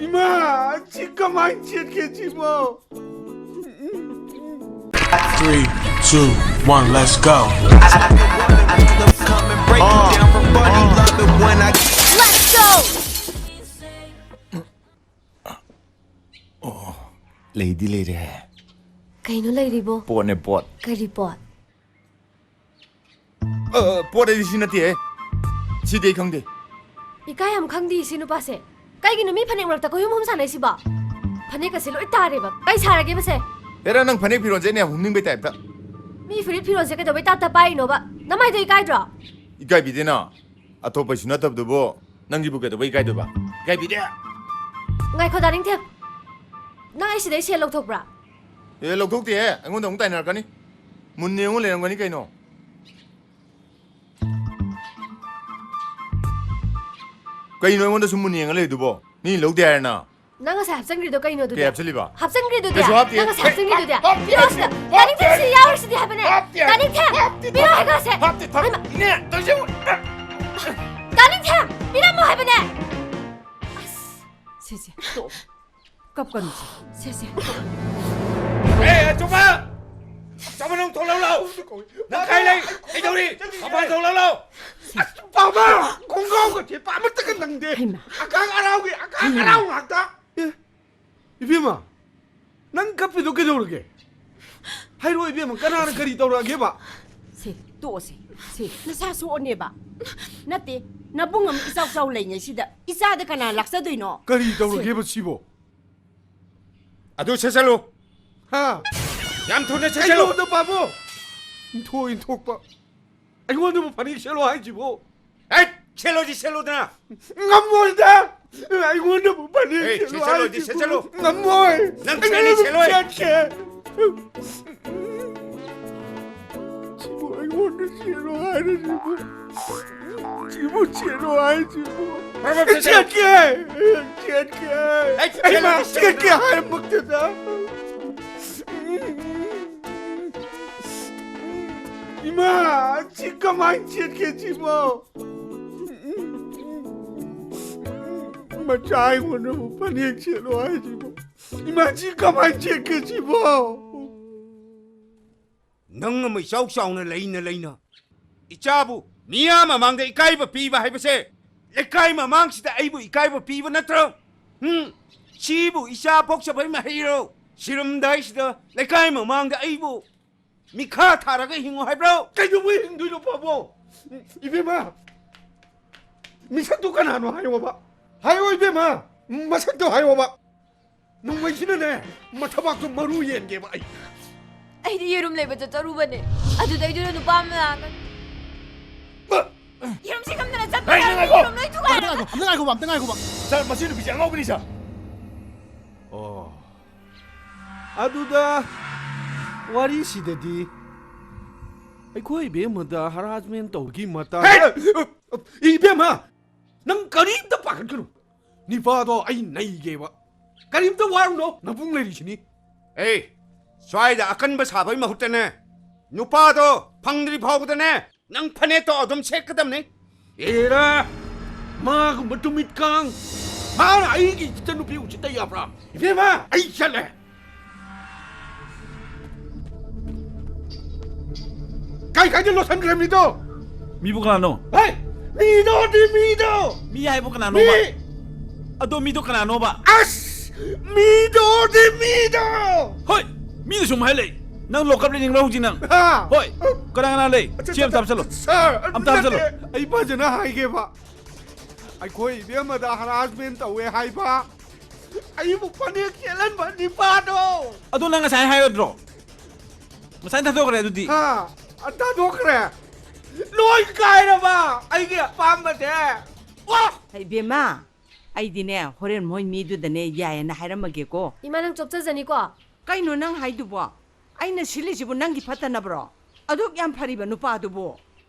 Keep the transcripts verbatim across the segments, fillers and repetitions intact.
ꯏꯃꯥ, ꯁꯤ ꯀꯃꯥꯏꯅ ꯆꯦꯟꯒꯦ ꯁꯤꯕꯣ? Three, two, one, let's go. Break it down from body, love it when I Let's go! ꯂꯩꯗꯤ ꯂꯩꯔꯦ꯫ ꯀꯩꯅꯣ ꯂꯩꯔꯤꯕꯣ? ꯄꯣꯠꯅꯦ ꯄꯣꯠ꯫ ꯀꯔꯤ ꯄꯣꯠ? ꯄꯣꯠ ꯍꯥꯏꯗꯤ ꯁꯤ ꯅꯠꯇꯦꯍꯦ꯫ ꯁꯤꯗꯤ ꯑꯩ ꯈꯪꯗꯦ꯫ ꯏꯀꯥꯏ ꯌꯥꯝ ꯈꯪꯗꯦ ꯁꯤ ꯅꯨꯄꯥꯁꯦ꯫ ꯀꯩꯒꯤꯅꯣ ꯃꯤ ꯐꯅꯦꯛ ꯃꯔꯛꯇ ꯀꯣꯏꯍꯨꯝ ꯍꯨꯝ ꯁꯥꯟꯅꯩꯁꯤꯕꯣ? ꯐꯅꯦꯛ ꯑꯁꯤ ꯂꯣꯏ ꯇꯥꯔꯦꯕ꯫ ꯀꯩ ꯁꯥꯔꯒꯦꯕꯁꯦ? ꯍꯦꯔꯥ, ꯅꯪ ꯐꯅꯦꯛ ꯐꯤꯔꯣꯟꯁꯦ ꯑꯩꯅ ꯌꯥꯝ ꯍꯨꯝꯅꯤꯡꯕꯩ ꯇꯥꯏꯞꯇ꯫ ꯃꯤ ꯐꯨꯔꯤꯠ ꯐꯤꯔꯣꯟꯁꯦ ꯀꯩꯗꯧꯕꯩ ꯇꯥꯞ ꯇꯥꯞ ꯄꯥꯏꯔꯤꯅꯣꯕ? ꯅꯃꯥꯏꯗꯣ ꯏꯀꯥꯏꯗ꯭ꯔꯣ? ꯏꯀꯥꯏꯕꯤꯗꯦꯅ꯫ ꯑꯇꯣꯞꯄꯩꯁꯨ ꯅꯠꯇꯕꯗꯨꯕꯨ ꯅꯪꯒꯤꯕꯨ ꯀꯩꯗꯧꯕꯩ ꯏꯀꯥꯏꯗꯣꯏꯕ? ꯏꯀꯥꯏꯕꯤꯗꯦ꯫ ꯉꯥꯏꯈꯣ ꯗꯥ ꯅꯤꯡꯊꯦꯝ꯫ ꯅꯪ ꯑꯩ ꯁꯤꯗꯩ ꯁꯦꯜ ꯂꯧꯊꯣꯛꯄ꯭ꯔꯥ? ꯑꯦ, ꯂꯧꯊꯣꯛꯇꯦꯍꯦ꯫ ꯑꯩꯉꯣꯟꯗ ꯑꯃꯨꯛ ꯇꯥꯏꯅꯔꯛꯀꯅꯤ꯫ ꯃꯨꯟꯅ ꯌꯦꯡꯉ ꯂꯩꯔꯝꯒꯅꯤ ꯀꯩꯅꯣ꯫ ꯀꯩꯅꯣ ꯑꯩꯉꯣꯟꯗ ꯁꯨꯝ ꯃꯨꯟꯅ ꯌꯦꯡꯉ ꯂꯩꯗꯨꯕꯣ? ꯃꯤ ꯂꯧꯗꯦ ꯍꯥꯏꯔꯅ꯫ ꯅꯪ ꯉꯁꯥꯏ ꯍꯥꯞꯆꯟꯈ꯭ꯔꯤꯗꯣ ꯀꯩꯅꯣ ꯑꯗꯨꯗꯤ? ꯀꯩ ꯍꯥꯞꯆꯜꯂꯤꯕ? ꯍꯥꯞꯆꯟꯈ꯭ꯔꯤꯗꯨꯗꯤ? ꯀꯩꯁꯨ ꯍꯥꯞꯇꯦ꯫ ꯅꯪ ꯉꯁꯥꯏ ꯍꯥꯞꯆꯟꯈ꯭ꯔꯤꯗꯨꯗꯤ? ꯍꯥꯞꯇꯦ, ꯄꯤꯔꯛꯑꯣ ꯁꯤꯗ꯫ ꯍꯥꯞꯇꯦ, ꯗꯥ ꯅꯤꯡꯊꯦꯝ ꯁꯤ ꯌꯥꯎꯔꯤꯁꯤꯗꯤ ꯍꯥꯏꯕꯅꯦ꯫ ꯍꯥꯞꯇꯦ, ꯗꯥ ꯅꯤꯡꯊꯦꯝ! ꯍꯥꯞꯇꯦ, ꯄꯤꯔꯛꯑꯣ ꯍꯥꯏꯕ ꯁꯦ꯫ ꯍꯥꯞꯇꯦ, ꯊꯝ-, ꯍꯩꯃꯥ! ꯏꯅꯦ, ꯇꯧꯁꯤꯟ-, ꯗꯥ ꯅꯤꯡꯊꯦꯝ! ꯄꯤꯔꯝꯃꯣ ꯍꯥꯏꯕꯅꯦ! ꯑꯁ! ꯁꯦ ꯁꯦ ꯇꯣꯛꯑꯣ꯫ ꯀꯞꯀꯅꯨ ꯁꯦ꯫ ꯁꯦ ꯁꯦ꯫ ꯑꯦ, ꯑꯆꯧꯕ! ꯑꯆꯧꯕ, ꯅꯪ ꯊꯣꯛꯂꯛꯑꯣ ꯂꯥꯎ! ꯅꯪ ꯀꯥꯏ ꯂꯩ? ꯀꯩꯗꯧꯔꯤ? ꯃꯄꯥꯟ ꯊꯣꯛꯂꯛꯑꯣ ꯂꯥꯎ! ꯄꯥꯕ, ꯈꯣꯡꯒ꯭ꯔꯥꯎꯒ ꯁꯦꯠꯄ ꯑꯃꯠꯇꯒ ꯅꯪꯗꯦ꯫ ꯍꯩꯃꯥ꯫ ꯑꯉꯥꯡ ꯍꯔꯥꯎꯒꯤ ꯑꯉꯥꯡ ꯍꯔꯥꯎ ꯉꯥꯛꯇ꯫ ꯑꯦ, ꯏꯕꯦꯝꯃ, ꯅꯪ ꯀꯞꯄꯤꯗꯣ ꯀꯩꯗꯧꯔꯒꯦ? ꯍꯥꯏꯔꯛꯑꯣ ꯏꯕꯦꯝꯃ, ꯀꯅꯥꯅ ꯀꯔꯤ ꯇꯧꯔꯛꯑꯒꯦꯕ? ꯁꯦ ꯇꯣꯛꯑꯣꯁꯦ꯫ ꯁꯦ ꯅꯁꯥ ꯁꯣꯛꯑꯅꯦꯕ꯫ ꯅꯠꯇꯦ, ꯅꯕꯨꯡ ꯑꯃ ꯏꯆꯥꯎ ꯆꯥꯎ ꯂꯩꯉꯩꯁꯤꯗ ꯏꯆꯥꯗ ꯀꯅꯥ ꯂꯥꯛꯆꯗꯣꯏꯅꯣ? ꯀꯔꯤ ꯇꯧꯔꯒꯦꯕ ꯁꯤꯕꯣ? ꯑꯗꯨ ꯁꯦꯠꯆꯜꯂꯨ! ꯍꯥ? ꯌꯥꯝ ꯊꯨꯅ ꯁꯦꯠꯆꯜꯂꯨ! ꯑꯩꯉꯣꯟꯗ ꯄꯥꯕꯣ! ꯏꯟꯊꯣꯛ ꯏꯟꯊꯣꯛꯄ꯫ ꯑꯩꯉꯣꯟꯗꯕꯨ ꯐꯅꯦꯛ ꯁꯦꯠꯂꯣ ꯍꯥꯏꯁꯤꯕꯣ? ꯑꯦ! ꯁꯦꯠꯂꯣꯗꯤ ꯁꯦꯠꯂꯨꯗꯅ! ꯉꯝꯃꯣꯏꯗ! ꯑꯩꯉꯣꯟꯗꯕꯨ ꯐꯅꯦꯛ ꯑꯦ, ꯁꯦꯠꯂꯣ ꯁꯦꯠꯆꯜꯂꯣꯗꯤ ꯍꯥꯏꯁꯤꯕꯣ? ꯁꯦꯠꯆꯜꯂꯨ! ꯉꯝꯃꯣꯏ! ꯅꯪ ꯑꯩ ꯁꯦꯠꯅꯤ ꯑꯗꯨꯝ ꯁꯦꯠꯂꯣꯏ! ꯁꯦꯠꯀꯦ! ꯁꯤꯕꯨ ꯑꯩꯉꯣꯟꯗ ꯁꯦꯠꯂꯣ ꯍꯥꯏꯔꯁꯤꯕꯨ? ꯁꯤꯕꯨ ꯁꯦꯠꯂꯣ ꯍꯥꯏꯁꯤꯕꯨ? ꯐꯠ ꯐꯠ ꯁꯦꯠꯆꯜꯂꯨ! ꯁꯦꯠꯀꯦ! ꯁꯦꯠꯀꯦ! ꯑꯩ ꯑꯩꯃ ꯁꯦꯠꯂꯣꯗꯤ ꯁꯦꯠꯂꯨꯗꯅ! ꯁꯦꯠꯀꯦ ꯍꯥꯏꯔꯝꯃꯛꯇꯦꯗ! ꯏꯃꯥ! ꯁꯤ ꯀꯃꯥꯏꯅ ꯁꯦꯠꯀꯦ ꯁꯤꯕꯣ? ꯃꯆꯥ ꯑꯩꯉꯣꯟꯗꯕꯨ ꯐꯅꯦꯛ ꯁꯦꯠꯂꯣ ꯍꯥꯏꯁꯤꯕꯣ? ꯏꯃꯥ, ꯁꯤ ꯀꯃꯥꯏꯅ ꯁꯦꯠꯀꯦ ꯁꯤꯕꯣ? ꯅꯪ ꯑꯃ ꯏꯆꯥꯎ ꯆꯥꯎꯅ ꯂꯩꯅ ꯂꯩꯅ ꯏꯆꯥꯕꯨ ꯃꯤꯌꯥꯝ ꯃꯃꯥꯡꯗ ꯏꯀꯥꯏꯕ ꯄꯤꯕ ꯍꯥꯏꯕꯁꯦ ꯂꯩꯀꯥꯏ ꯃꯃꯥꯡꯁꯤꯗ ꯑꯩꯕꯨ ꯏꯀꯥꯏꯕ ꯄꯤꯕ ꯅꯠꯇ꯭ꯔꯣ? ꯎꯝ? ꯁꯤꯕꯨ ꯏꯆꯥ ꯄꯣꯛꯆꯕꯩ ꯃꯍꯩꯔꯣ? ꯁꯤꯔꯝꯗꯥꯏꯁꯤꯗ ꯂꯩꯀꯥꯏ ꯃꯃꯥꯡꯗ ꯑꯩꯕꯨ ꯃꯤꯈꯥ ꯊꯥꯔꯒ ꯍꯤꯡꯉꯣ ꯍꯥꯏꯕ꯭ꯔꯣ? ꯀꯩꯗꯧꯕꯩ ꯍꯤꯡꯗꯣꯏꯅꯣ ꯄꯥꯕꯨꯡ? ꯏꯕꯦꯝꯃ, ꯃꯤꯁꯛꯇꯨ ꯀꯅꯥꯅꯣ ꯍꯥꯏꯌꯣꯕ? ꯍꯥꯏꯌꯣ ꯏꯕꯦꯝꯃ, ꯃꯁꯛꯇꯣ ꯍꯥꯏꯌꯣꯕ꯫ ꯅꯣꯡꯃꯩꯁꯤꯅꯅꯦ, ꯃꯊꯕꯥꯛꯇꯣ ꯃꯔꯨ ꯌꯦꯟꯒꯦꯕ ꯑꯩ꯫ ꯑꯩꯗꯤ ꯌꯦꯔꯨꯝ ꯂꯩꯕ ꯆꯠꯆꯔꯨꯕꯅꯦ꯫ ꯑꯗꯨꯗꯩꯗꯨꯗ ꯅꯨꯄꯥ ꯑꯃ ꯂꯥꯛꯑꯒ ꯌꯦꯔꯨꯝꯁꯤ ꯉꯝꯗꯅ ꯆꯠꯄ ꯍꯩ, ꯅꯪ ꯌꯥꯔꯣꯏ, ꯉꯥꯏꯈꯣ꯫ ꯌꯦꯔꯨꯝ ꯂꯣꯏ ꯊꯨꯒꯥꯏꯔꯒ꯫ ꯑꯝꯇ ꯉꯥꯏꯈꯣ, ꯑꯝꯇ ꯉꯥꯏꯈꯣꯕ, ꯑꯝꯇ ꯉꯥꯏꯈꯣꯕ꯫ ꯁꯥꯔ, ꯃꯁꯤ ꯅꯨꯄꯤꯁꯦ ꯑꯉꯥꯎꯕꯤꯅꯤ, ꯁꯥꯔ꯫ ꯑꯣ꯫ ꯑꯗꯨꯗ ꯋꯥꯔꯤꯁꯤꯗꯗꯤ ꯑꯩꯈꯣꯏ ꯏꯕꯦꯝꯃꯗ ꯍꯔꯥꯁꯃꯦꯟ ꯇꯧꯕꯒꯤ ꯃꯇꯥꯡ ꯍꯦ! ꯏꯕꯦꯝꯃ, ꯅꯪ ꯀꯔꯤꯝꯇ ꯄꯥꯈꯠꯀꯅꯨ꯫ ꯅꯤꯄꯥꯗꯣ ꯑꯩ ꯅꯩꯒꯦꯕ꯫ ꯀꯔꯤꯝꯇ ꯋꯥꯔꯨꯅꯣ, ꯅꯕꯨꯡ ꯂꯩꯔꯤꯁꯤꯅꯤ꯫ ꯑꯦ, ꯁ꯭ꯋꯥꯏꯗ ꯑꯀꯟꯕ ꯁꯥꯕꯒꯤ ꯃꯍꯨꯠꯇꯅꯦ, ꯅꯨꯄꯥꯗꯣ ꯐꯪꯗ꯭ꯔꯤ ꯐꯥꯎꯕꯗꯅꯦ, ꯅꯪ ꯐꯅꯦꯛꯇꯣ ꯑꯗꯨꯝ ꯁꯦꯠꯀꯗꯕꯅꯤ꯫ ꯑꯦꯔꯥ, ꯃꯥꯒꯨꯝꯕ ꯇꯨꯃꯤꯠ ꯀꯥꯡ, ꯃꯥꯅ ꯑꯩꯒꯤ ꯏꯆꯟ ꯅꯨꯄꯤ ꯎꯁꯤꯠꯇ ꯌꯥꯕ꯭ꯔꯥ? ꯏꯕꯦꯝꯃ, ꯑꯩ ꯆꯠꯂꯦ꯫ ꯀꯥꯏ ꯀꯥꯏꯗ ꯂꯣꯠꯁꯟꯈ꯭ꯔꯦ ꯃꯤꯗꯣ? ꯃꯤꯕꯨ ꯀꯅꯥꯅꯣ? ꯍꯦ! ꯃꯤꯗꯣꯗꯤ ꯃꯤꯗꯣ! ꯃꯤ ꯍꯥꯏꯕꯨ ꯀꯅꯥꯅꯣꯕ? ꯃꯤ! ꯑꯗꯣ ꯃꯤꯗꯣ ꯀꯅꯥꯅꯣꯕ? ꯑꯁ! ꯃꯤꯗꯣꯗꯤ ꯃꯤꯗꯣ! ꯍꯣꯏ! ꯃꯤꯗꯣ ꯁꯨꯝ ꯍꯥꯏ ꯂꯩ꯫ ꯅꯪ ꯂꯣꯀꯞ ꯂꯩꯅꯤꯡꯕ꯭ꯔꯥ ꯍꯧꯖꯤꯛ ꯅꯪ? ꯍꯥ? ꯍꯣꯏ! ꯀꯅꯥ ꯀꯅꯥ ꯂꯩ? ꯑꯆꯥ, ꯁꯤ ꯑꯝꯇ ꯑꯆꯥ, ꯍꯥꯞꯆꯜꯂꯣ꯫ ꯁꯥꯔ, ꯑꯝꯇ ꯍꯥꯞꯆꯜꯂꯣ꯫ ꯅꯠꯇꯦ, ꯑꯩ ꯐꯖꯅ ꯍꯥꯏꯒꯦꯕ꯫ ꯑꯩꯈꯣꯏ ꯏꯕꯦꯝꯃꯗ ꯍꯔꯥꯁꯃꯦꯟ ꯇꯧꯋꯦ ꯍꯥꯏꯕ꯫ ꯑꯩꯕꯨ ꯐꯅꯦꯛ ꯁꯦꯠꯍꯟꯕ ꯅꯤꯄꯥꯗꯣ! ꯑꯗꯣ ꯅꯪ ꯉꯁꯥꯏ ꯍꯥꯏꯔꯗ꯭ꯔꯣ? ꯉꯁꯥꯏ ꯊꯥꯗꯣꯛꯈ꯭ꯔꯦ ꯑꯗꯨꯗꯤ꯫ ꯍꯥ? ꯊꯥꯗꯣꯛꯈ꯭ꯔꯦ? ꯂꯣꯏ ꯀꯥꯏꯔꯕ ꯑꯩꯒꯤ ꯑꯄꯥꯝꯕꯁꯦ? ꯋꯥ! ꯍꯩ ꯏꯕꯦꯝꯃ, ꯑꯩꯗꯤꯅꯦ, ꯍꯣꯔꯦꯟ ꯃꯣꯏ ꯃꯤꯗꯨꯗꯅꯦ ꯌꯥꯏꯌꯦꯅ ꯍꯥꯏꯔꯝꯃꯒꯦꯀꯣ꯫ ꯏꯃꯥ, ꯅꯪ ꯆꯣꯞꯆꯖꯅꯤꯀꯣ꯫ ꯀꯩꯅꯣ ꯅꯪ ꯍꯥꯏꯗꯨꯕꯣ? ꯑꯩꯅ ꯁꯤꯜꯂꯤꯁꯤꯕꯨ ꯅꯪꯒꯤ ꯐꯠꯇꯅꯕ꯭ꯔꯣ? ꯑꯗꯨꯛ ꯌꯥꯝ ꯐꯔꯤꯕ ꯅꯨꯄꯥꯗꯨꯕꯨ꯫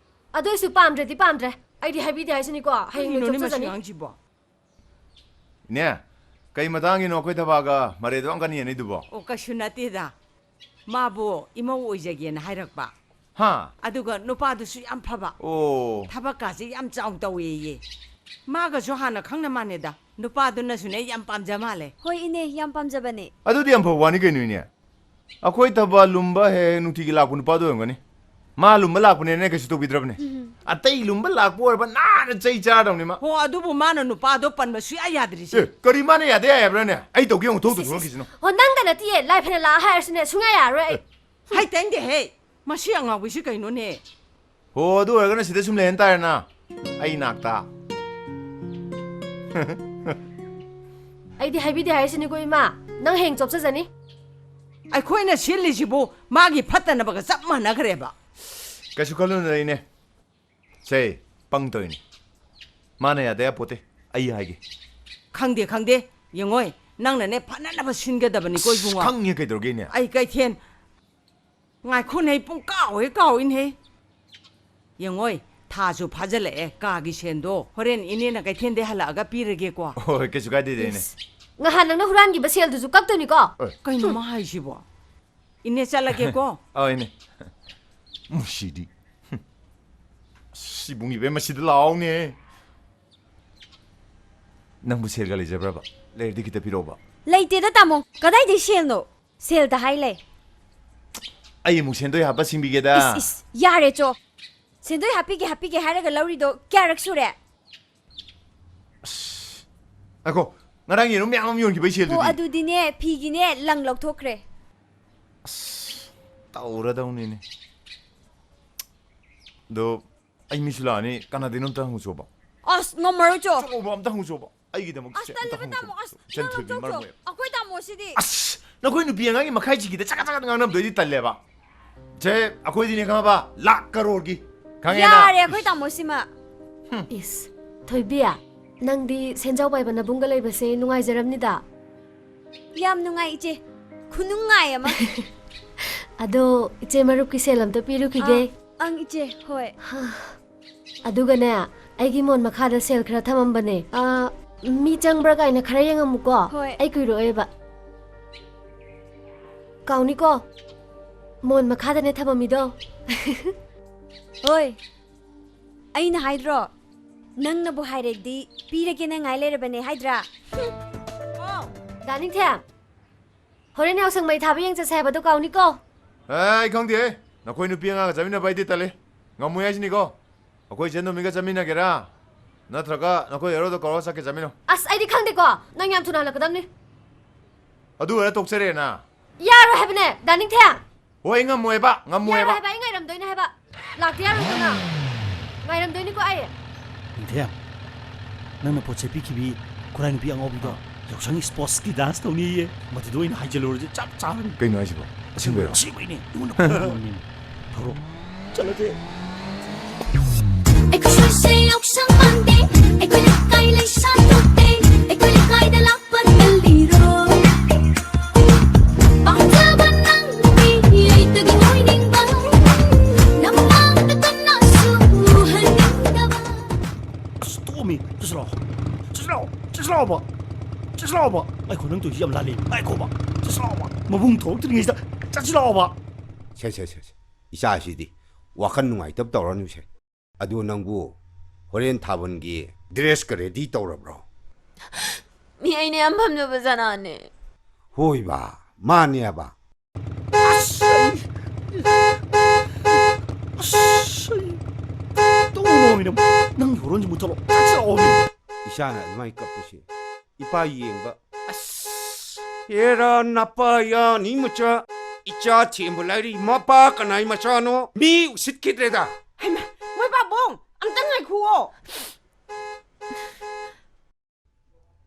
ꯑꯗꯨꯏꯁꯨ ꯄꯥꯝꯗ꯭ꯔꯗꯤ ꯄꯥꯝꯗ꯭ꯔꯦ꯫ ꯑꯩꯗꯤ ꯍꯥꯏꯕꯤꯗꯦ ꯍꯥꯏꯁꯤꯅꯤꯀꯣ꯫ ꯍꯌꯦꯡ ꯂꯣꯏ ꯀꯩꯅꯣꯅꯦ ꯃꯁꯤ ꯆꯣꯞꯆꯖꯅꯤ꯫ ꯑꯉꯥꯡꯁꯤꯕꯣ? ꯏꯅꯦ, ꯀꯩ ꯃꯇꯥꯡꯒꯤꯅꯣ ꯑꯩꯈꯣꯏ ꯊꯕꯥꯒ ꯃꯔꯦꯗꯣ ꯑꯪꯀꯅꯤ ꯌꯦꯟꯅꯩꯗꯨꯕꯣ? ꯑꯣ, ꯀꯩꯁꯨ ꯅꯠꯇꯦꯗ꯫ ꯃꯥꯕꯨ ꯏꯃꯧ ꯑꯣꯏꯖꯒꯦꯅ ꯍꯥꯏꯔꯛꯄ꯫ ꯍꯥ? ꯑꯗꯨꯒ ꯅꯨꯄꯥꯗꯨꯁꯨ ꯌꯥꯝ ꯐꯕ꯫ ꯑꯣ꯫ ꯊꯕꯛꯀꯥꯁꯦ ꯌꯥꯝ ꯆꯥꯎ ꯇꯧꯋꯦꯌꯦ꯫ ꯃꯥꯒꯁꯨ ꯍꯥꯟꯅ ꯈꯪꯅ ꯃꯥꯟꯅꯦꯗ꯫ ꯅꯨꯄꯥꯗꯨꯅꯁꯨꯅꯦ ꯌꯥꯝ ꯄꯥꯝꯖ ꯃꯥꯜꯂꯦ꯫ ꯍꯣꯏ ꯏꯅꯦ, ꯌꯥꯝ ꯄꯥꯝꯖꯕꯅꯦ꯫ ꯑꯗꯨꯗꯤ ꯌꯥꯝ ꯐꯕ ꯋꯥꯅꯤ ꯀꯩꯅꯣ, ꯏꯅꯦ꯫ ꯑꯩꯈꯣꯏ ꯊꯕꯥꯜ ꯂꯨꯝꯕ ꯍꯦꯛ ꯍꯦꯛ ꯅꯨꯡꯇꯤꯒꯤ ꯂꯥꯛꯄ ꯅꯨꯄꯥꯗꯣ ꯑꯣꯏꯔꯝꯒꯅꯤ꯫ ꯃꯥ ꯂꯨꯝꯕ ꯂꯥꯛꯄꯅꯦꯅ ꯀꯩꯁꯨ ꯇꯧꯕꯤꯗ꯭ꯔꯕꯅꯦ꯫ ꯑꯇꯩ ꯂꯨꯝꯕ ꯂꯥꯛꯄ ꯑꯣꯏꯔꯕ ꯅꯥꯟꯅ ꯆꯩ ꯆꯥꯔꯗꯧꯅꯤ ꯃꯥ꯫ ꯍꯣ, ꯑꯗꯨꯕꯨ ꯃꯥꯅ ꯅꯨꯄꯥꯗꯣ ꯄꯟꯕ ꯁꯨꯌꯥ ꯌꯥꯗ꯭ꯔꯤꯁꯦ꯫ ꯑꯦ, ꯀꯔꯤ ꯃꯥꯅ ꯌꯥꯗꯦ ꯍꯥꯏꯕ꯭ꯔꯥꯅꯦ? ꯑꯩ ꯇꯧꯒꯦ ꯑꯃꯨꯛ ꯊꯣꯛꯇꯣ ꯁꯤꯁ, ꯊꯣꯛꯂꯛꯈꯤꯁꯤꯅꯣ꯫ ꯍꯣ, ꯅꯪꯗ ꯅꯠꯇꯤꯌꯦ, ꯂꯥꯏ ꯐꯅ ꯂꯥꯛꯑ ꯍꯥꯏꯔꯁꯨꯅꯦ ꯁꯨꯡꯌꯥ ꯌꯥꯔꯔꯣꯏ ꯑꯩ꯫ ꯍꯥꯏ ꯇꯥꯏꯅꯤꯡꯗꯦꯍꯦ, ꯃꯁꯤ ꯑꯉꯥꯎꯕꯤꯁꯤ ꯀꯩꯅꯣꯅꯦ꯫ ꯍꯣ, ꯑꯗꯨ ꯑꯣꯏꯔꯒꯅ ꯁꯤꯗ ꯁꯨꯝ ꯂꯩꯍꯟ ꯇꯥꯔꯦꯅ, ꯑꯩ ꯅꯥꯛꯇ꯫ ꯑꯩꯗꯤ ꯍꯥꯏꯕꯤꯗꯦ ꯍꯥꯏꯁꯤꯅꯤꯀꯣ ꯏꯃꯥ, ꯅꯪ ꯍꯌꯦꯡ ꯆꯣꯞꯆꯖꯅꯤ꯫ ꯑꯩꯈꯣꯏꯅ ꯁꯤꯜꯂꯤꯁꯤꯕꯨ ꯃꯥꯒꯤ ꯐꯠꯇꯅꯕꯒ ꯆꯞ ꯃꯥꯟꯅꯈ꯭ꯔꯦꯕ꯫ ꯀꯩꯁꯨ ꯈꯜꯂꯨꯅꯨ, ꯏꯅꯦ꯫ ꯁꯦ, ꯄꯪ ꯇꯧꯔꯤꯅꯤ꯫ ꯃꯥꯅ ꯌꯥꯗ ꯌꯥꯄꯣꯠꯇꯦ, ꯑꯩ ꯍꯥꯏꯒꯦ꯫ ꯈꯪꯗꯦ, ꯈꯪꯗꯦ, ꯌꯦꯡꯉꯣꯏ, ꯅꯪꯅꯅꯦ ꯐꯅꯅꯕ ꯁꯤꯟꯒꯗꯕꯅꯤꯀꯣ ꯏꯕꯨꯡꯉꯣ꯫ ꯈꯪꯉꯦ, ꯀꯩꯗꯧꯔꯒꯦ, ꯏꯅꯦ? ꯑꯩ ꯀꯩꯊꯦꯟ, ꯉꯥꯏꯈꯣꯅꯦ, ꯑꯩ ꯄꯨꯡ ꯀꯥꯎꯍꯦ ꯀꯥꯎꯏꯅꯦꯍꯦ꯫ ꯌꯦꯡꯉꯣꯏ, ꯊꯥꯁꯨ ꯐꯥꯖꯤꯜꯂꯛꯑꯦ, ꯀꯥꯒꯤ ꯁꯦꯟꯗꯣ ꯍꯣꯔꯦꯟ ꯏꯅꯦꯅ ꯀꯩꯊꯦꯟꯗꯩ ꯍꯜꯂꯛꯑꯒ ꯄꯤꯔꯒꯦꯀꯣ꯫ ꯍꯣꯏ, ꯀꯩꯁꯨ ꯀꯥꯏꯗꯦꯗ, ꯏꯅꯦ꯫ ꯏꯁ, ꯉꯍꯥꯟ ꯅꯪꯅ ꯍꯨꯔꯥꯟꯈꯤꯕ ꯁꯦꯜꯗꯨꯁꯨ ꯀꯛꯇꯣꯏꯅꯤꯀꯣ꯫ ꯀꯩꯅꯣ ꯃꯥ ꯍꯥꯏꯁꯤꯕꯣ? ꯏꯅꯦ, ꯆꯠꯂꯒꯦꯀꯣ꯫ ꯑꯧ, ꯏꯅꯦ꯫ ꯃꯁꯤꯗꯤ꯫ ꯁꯤꯕꯨꯡ ꯏꯕꯦꯝ, ꯃꯁꯤꯗ ꯂꯥꯛꯑꯣꯅꯦ꯫ ꯅꯪꯕꯨ ꯁꯦꯜꯒ ꯂꯩꯖꯕ꯭ꯔꯕ? ꯂꯩꯔꯗꯤ ꯈꯤꯇ ꯄꯤꯔꯛꯑꯣꯕ꯫ ꯂꯩꯇꯦꯗ ꯇꯥꯃꯣ, ꯀꯗꯥꯏꯗꯩ ꯁꯦꯜꯅꯣ? ꯁꯦꯜꯗ ꯍꯥꯏ ꯂꯩ꯫ ꯑꯩ ꯑꯃꯨꯛ ꯁꯦꯟꯗꯣꯏ ꯍꯥꯞꯄ ꯁꯤꯡꯕꯤꯒꯦꯗ꯫ ꯏꯁ, ꯏꯁ, ꯌꯥꯔꯦ ꯆꯣ꯫ ꯁꯦꯟꯗꯣꯏ ꯍꯥꯞꯄꯤꯒꯦ ꯍꯥꯞꯄꯤꯒꯦ ꯍꯥꯏꯔꯒ ꯂꯧꯔꯤꯗꯣ ꯀꯌꯥꯔꯛ ꯁꯨꯔꯦ? ꯑꯁ, ꯉꯥꯏꯈꯣ, ꯉꯔꯥꯡ ꯌꯦꯔꯨꯝ ꯃꯌꯥꯝ ꯑꯃ ꯌꯣꯟꯈꯤꯕꯩ ꯍꯣ, ꯁꯦꯜꯗꯨꯗꯤ? ꯑꯗꯨꯗꯤꯅꯦ, ꯐꯤꯒꯤꯅꯦ ꯂꯪ ꯂꯧꯊꯣꯛꯈ꯭ꯔꯦ꯫ ꯇꯧꯔꯗꯧꯅꯤꯅꯦ꯫ ꯑꯗꯣ ꯑꯩ ꯃꯤꯁꯨ ꯂꯥꯛꯑꯅꯤ, ꯀꯅꯥꯗꯩꯅꯣ ꯑꯝꯇ ꯍꯪꯉꯨꯆꯣꯕ꯫ ꯑꯁ, ꯉꯝꯃꯔꯣꯏ ꯆꯣ꯫ ꯆꯠꯂꯣꯕ, ꯑꯝꯇ ꯍꯪꯉꯨꯆꯣꯕ꯫ ꯑꯩꯒꯤꯗꯃꯛ ꯑꯁ, ꯁꯦ, ꯑꯝꯇ ꯇꯜꯂꯦꯕ ꯇꯥꯃꯣ, ꯍꯪꯉꯨꯆꯣꯕ꯫ ꯑꯁ, ꯏꯆꯟ ꯅꯪ ꯊꯣꯏꯕꯤ, ꯂꯧꯊꯣꯛ ꯃꯔꯝ ꯆꯣ꯫ ꯑꯣꯏ- ꯑꯩꯈꯣꯏ ꯇꯥꯃꯣꯁꯤꯗꯤ꯫ ꯑꯁ, ꯅꯈꯣꯏ ꯅꯨꯄꯤ ꯑꯉꯥꯡꯒꯤ ꯃꯈꯥꯏꯁꯤꯒꯤꯗ ꯆꯀꯠ ꯆꯀꯠ ꯉꯥꯡꯅꯕꯗꯣ ꯑꯩꯗꯤ ꯇꯜꯂꯦꯕ꯫ ꯁꯦ, ꯑꯩꯈꯣꯏꯗꯤꯅꯦ ꯈꯪꯉꯕ, ꯂꯥꯛ ꯀꯔꯣꯔꯒꯤ꯫ ꯈꯪꯉꯦꯅ? ꯌꯥꯔꯦ, ꯑꯩꯈꯣꯏ ꯇꯥꯃꯣꯁꯤꯃ꯫ ꯏꯁ, ꯊꯣꯏꯕꯤ, ꯅꯪꯗꯤ ꯁꯦꯟꯖꯥꯎ ꯄꯥꯏꯕ ꯅꯕꯨꯡꯒ ꯂꯩꯕꯁꯦ ꯅꯨꯡꯉꯥꯏꯖꯔꯝꯅꯤꯗ꯫ ꯌꯥꯝ ꯅꯨꯡꯉꯥꯏ ꯏꯆꯦ, ꯈꯨꯅꯨꯡꯉꯥꯏ ꯑꯃ꯫ ꯑꯗꯣ ꯏꯆꯦ, ꯃꯔꯨꯞꯀꯤ ꯁꯦꯜ ꯑꯝꯇ ꯄꯤꯔꯨꯈꯤꯒꯦ꯫ ꯑꯪ ꯏꯆꯦ, ꯍꯣꯏ꯫ ꯑꯗꯨꯒꯅꯦ, ꯑꯩꯒꯤ ꯃꯣꯟ ꯃꯈꯥꯗ ꯁꯦꯜ ꯈꯔ ꯊꯝꯃꯝꯕꯅꯦ꯫ ꯑ, ꯃꯤ ꯆꯪꯕ꯭ꯔꯥ ꯀꯥꯏꯅ ꯈꯔ ꯌꯦꯡꯉꯝꯃꯨꯀꯣ꯫ ꯍꯣꯏ꯫ ꯑꯩ ꯀꯨꯏꯔꯛꯑꯣꯏꯕ꯫ ꯀꯥꯎꯅꯤꯀꯣ꯫ ꯃꯣꯟ ꯃꯈꯥꯗꯅꯦ ꯊꯝꯃꯝꯃꯤꯗꯣ꯫ ꯍꯣꯏ꯫ ꯑꯩꯅ ꯍꯥꯏꯗ꯭ꯔꯣ? ꯅꯪꯅꯕꯨ ꯍꯥꯏꯔꯗꯤ ꯄꯤꯔꯒꯦꯅ ꯉꯥꯏ ꯂꯩꯔꯕꯅꯦ ꯍꯥꯏꯗ꯭ꯔꯥ? ꯑꯣ, ꯗꯥ ꯅꯤꯡꯊꯦꯝ, ꯍꯣꯔꯦꯟ ꯌꯥꯎꯁꯪ ꯃꯩ ꯊꯥꯕ ꯌꯦꯡ ꯆꯠꯁꯦ ꯍꯥꯏꯕꯗꯣ ꯀꯥꯎꯅꯤꯀꯣ꯫ ꯑꯦ, ꯑꯩ ꯈꯪꯗꯦꯍꯦ꯫ ꯅꯈꯣꯏ ꯅꯨꯄꯤ ꯑꯉꯥꯡꯒ ꯆꯠꯃꯤꯟꯅꯕ ꯑꯩꯗꯤ ꯇꯜꯂꯤ꯫ ꯉꯝꯃꯣꯏ ꯍꯥꯏꯁꯤꯅꯤꯀꯣ꯫ ꯑꯩꯈꯣꯏ ꯏꯆꯟ ꯇꯣꯝꯕꯤꯒ ꯆꯠꯃꯤꯟꯅꯒꯦꯔꯥ? ꯅꯠꯇ꯭ꯔꯒ ꯅꯈꯣꯏ ꯍꯦꯔꯣꯗꯣ ꯀꯧꯔꯒ ꯆꯠꯀꯦ? ꯆꯠꯃꯤꯟꯅꯧ꯫ ꯑꯁ, ꯑꯩꯗꯤ ꯈꯪꯗꯦꯀꯣ꯫ ꯅꯪ ꯌꯥꯝ ꯊꯨꯅ ꯍꯜꯂꯛꯀꯗꯕꯅꯤ꯫ ꯑꯗꯨ ꯑꯣꯏꯔ ꯇꯣꯛꯆꯔꯦꯅ꯫ ꯌꯥꯔꯣꯏ ꯍꯥꯏꯕꯅꯦ, ꯗꯥ ꯅꯤꯡꯊꯦꯝ꯫ ꯍꯣꯏ, ꯑꯩ ꯉꯝꯃꯣꯏꯕ, ꯉꯝꯃꯣꯏꯕ꯫ ꯌꯥꯔꯣꯏ ꯍꯥꯏꯕ, ꯑꯩ ꯉꯥꯏꯔꯝꯗꯣꯏꯅꯦ ꯍꯥꯏꯕ꯫ ꯂꯥꯛꯇ ꯌꯥꯔꯣꯏꯗꯅ꯫ ꯉꯥꯏꯔꯝꯗꯣꯏꯅꯤꯀꯣ ꯑꯩ꯫ ꯅꯤꯡꯊꯦꯝ, ꯅꯪꯅ ꯄꯣꯠ ꯆꯩ ꯄꯤꯈꯤꯕꯤ ꯈꯨꯔꯥꯏ ꯅꯨꯄꯤ ꯑꯉꯥꯎꯕꯤꯗꯣ ꯑꯥ꯫ ꯌꯥꯎꯁꯪ sportsꯀꯤ dance ꯇꯧꯅꯤꯌꯦ꯫ ꯃꯗꯨꯗ ꯑꯣꯏꯅ ꯍꯥꯏꯖꯤꯜꯂꯨꯔꯁꯦ, ꯆꯞ ꯆꯥꯔꯅꯤ꯫ ꯀꯩꯅꯣ ꯍꯥꯏꯁꯤꯕꯣ? ꯑꯁꯦꯡꯕꯩꯔꯣ? ꯑꯁꯦꯡꯕꯩꯅꯦ꯫ ꯑꯩꯉꯣꯟꯗ phone ꯇꯧꯔꯛꯑꯝꯃꯤꯅꯦ꯫ ꯊꯧꯔꯣ꯫ ꯆꯠꯂꯁꯦ꯫ ꯑꯩꯈꯣꯏꯁꯦ ꯌꯥꯎꯁꯪ ꯃꯥꯟꯗꯦ, ꯑꯩꯈꯣꯏ ꯂꯩꯀꯥꯏ ꯂꯩꯁꯥ ꯊꯣꯛꯇꯦ, ꯑꯩꯈꯣꯏ ꯂꯩꯀꯥꯏꯗ ꯂꯥꯛꯄ ꯇꯜꯂꯤꯔꯣ? ꯄꯥꯝꯖꯕ ꯅꯪꯒꯤ ꯂꯩꯇꯒꯤ ꯑꯣꯏꯅꯤꯡꯕ, ꯅꯃꯥꯡꯗ ꯀꯅꯥꯁꯨ ꯎꯍꯟꯅꯤꯡꯗꯕ꯫ ꯑꯁ, ꯇꯣꯝꯃꯤ, ꯆꯠꯁꯤ ꯂꯥꯛꯑꯣ꯫ ꯆꯠꯁꯤ ꯂꯥꯛꯑꯣ, ꯆꯠꯁꯤ ꯂꯥꯛꯑꯣꯕ꯫ ꯆꯠꯁꯤ ꯂꯥꯛꯑꯣꯕ꯫ ꯉꯥꯏꯈꯣ, ꯅꯪ ꯇꯧꯔꯤꯁꯤ ꯌꯥꯝ ꯂꯥꯜꯂꯦ꯫ ꯉꯥꯏꯈꯣꯕ꯫ ꯆꯠꯁꯤ ꯂꯥꯛꯑꯣꯕ꯫ ꯃꯕꯨꯡ ꯊꯣꯛꯂꯛꯇ꯭ꯔꯤꯉꯩꯁꯤꯗ ꯆꯠꯁꯤ ꯂꯥꯛꯑꯣꯕ꯫ ꯁꯦ, ꯁꯦ, ꯁꯦ, ꯁꯦ꯫ ꯏꯆꯥꯁꯤꯗꯤ ꯋꯥꯈꯜ ꯅꯨꯡꯉꯥꯏꯇꯕ ꯇꯧꯔꯅꯨꯁꯦ꯫ ꯑꯗꯨ ꯅꯪꯕꯨ ꯍꯣꯔꯦꯟ ꯊꯥꯕꯜꯒꯤ dressꯀ ready ꯇꯧꯔꯕ꯭ꯔꯣ? ꯃꯤ ꯑꯩꯅ ꯌꯥꯝ ꯄꯥꯝꯖꯕ ꯖꯅꯥꯅꯦ꯫ ꯍꯣꯏꯕ, ꯃꯥꯅꯦꯕ꯫ ꯑꯁ, ꯑꯩ, ꯑꯁ, ꯑꯩ, ꯇꯧꯅꯨꯃꯤ ꯅꯪ꯫ ꯅꯪꯒꯤ ꯍꯣꯔꯣꯟꯁꯤ ꯃꯨꯊꯠꯂꯣ꯫ ꯆꯠꯁꯤ ꯂꯥꯛꯑꯣꯃꯤ꯫ ꯏꯆꯥꯅ ꯑꯗꯨꯃꯥꯏꯅ ꯀꯞꯄꯁꯦ ꯏꯄꯥ ꯌꯦꯡꯕ꯫ ꯑꯁ, ꯍꯦꯔꯥ ꯅꯄꯥ ꯌꯥꯅꯤ ꯃꯆꯥ꯫ ꯏꯆꯥ ꯊꯦꯝꯕ ꯂꯥꯏꯔꯤ, ꯃꯄꯥ ꯀꯅꯥꯏ ꯃꯆꯥꯅꯣ? ꯃꯤ ꯎꯁꯤꯠꯈꯤꯗ꯭ꯔꯦꯗ꯫ ꯍꯩꯃꯥ, ꯃꯣꯏ ꯄꯥꯕꯨꯡ, ꯑꯝꯇ ꯉꯥꯏꯈꯨꯑꯣ꯫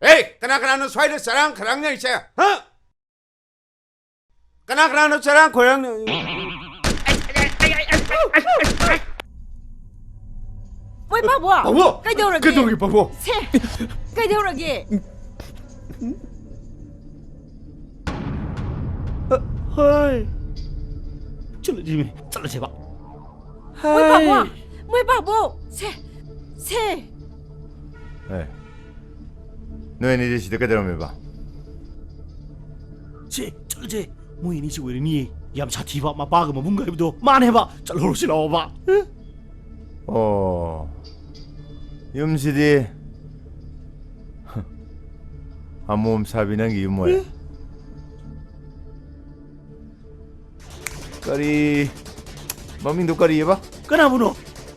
ꯑꯦ, ꯀꯅꯥ ꯀꯅꯥꯅꯣ ꯁ꯭ꯋꯥꯏꯗ ꯆꯔꯥꯡ ꯈꯔꯥꯡꯅꯔꯤꯁꯦ? ꯍꯥ? ꯀꯅꯥ ꯀꯅꯥꯅꯣ ꯆꯔꯥꯡ ꯈꯣꯏꯔꯥꯡꯅ-? ꯃꯣꯏ ꯄꯥꯕꯨꯡ! ꯄꯥꯕꯨꯡ! ꯀꯩꯗꯧꯔꯒꯦ? ꯀꯩꯗꯧꯔꯒꯦ, ꯄꯥꯕꯨꯡ? ꯁꯦ, ꯀꯩꯗꯧꯔꯒꯦ? ꯍꯣꯏ꯫ ꯆꯠꯂꯁꯤꯃꯤ, ꯆꯠꯂꯁꯦꯕ꯫ ꯃꯣꯏ ꯄꯥꯕꯨꯡ! ꯍꯥꯏ꯫ ꯃꯣꯏ ꯄꯥꯕꯨꯡ! ꯁꯦ, ꯁꯦ꯫ ꯑꯦ, ꯅꯣꯏ ꯑꯅꯤꯗꯤ ꯁꯤꯗ ꯀꯩꯗꯧꯔꯝꯃꯤꯕ? ꯁꯦ, ꯆꯠꯂꯁꯦ꯫ ꯃꯣꯏ ꯑꯅꯤꯁꯤ ꯑꯣꯏꯔꯅꯤꯌꯦ꯫ ꯌꯥꯝ ꯁꯥꯊꯤꯕ ꯃꯄꯥꯒ ꯃꯕꯨꯡꯒ ꯍꯥꯏꯕꯗꯣ ꯃꯥꯅꯦꯕ꯫ ꯆꯠꯍꯧꯔꯁꯤ ꯂꯥꯛꯑꯣꯕ꯫ ꯑꯣ꯫ ꯌꯨꯝꯁꯤꯗꯤ ꯑꯃꯣꯝ ꯁꯥꯕꯤ ꯅꯪꯒꯤ ꯌꯨꯝ ꯑꯣꯏꯔꯦ꯫ ꯀꯔꯤ? ꯃꯃꯤꯡꯗꯣ ꯀꯔꯤꯑꯕ? ꯀꯅꯥꯕꯨꯅꯣ?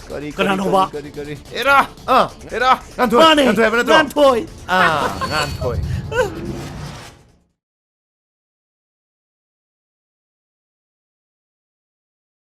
ꯀꯔꯤ, ꯀꯔꯤ, ꯀꯅꯥꯅꯣꯕ? ꯀꯔꯤ, ꯀꯔꯤ, ꯀꯔꯤ? ꯑꯦꯔꯥ! ꯑꯥ! ꯑꯦꯔꯥ! ꯉꯥꯟꯊꯣꯏ! ꯃꯥꯅꯦ! ꯉꯥꯟꯊꯣꯏ ꯍꯥꯏꯕ ꯅꯠꯇ꯭ꯔꯣ? ꯉꯥꯟꯊꯣꯏ! ꯑꯥ! ꯉꯥꯟꯊꯣꯏ꯫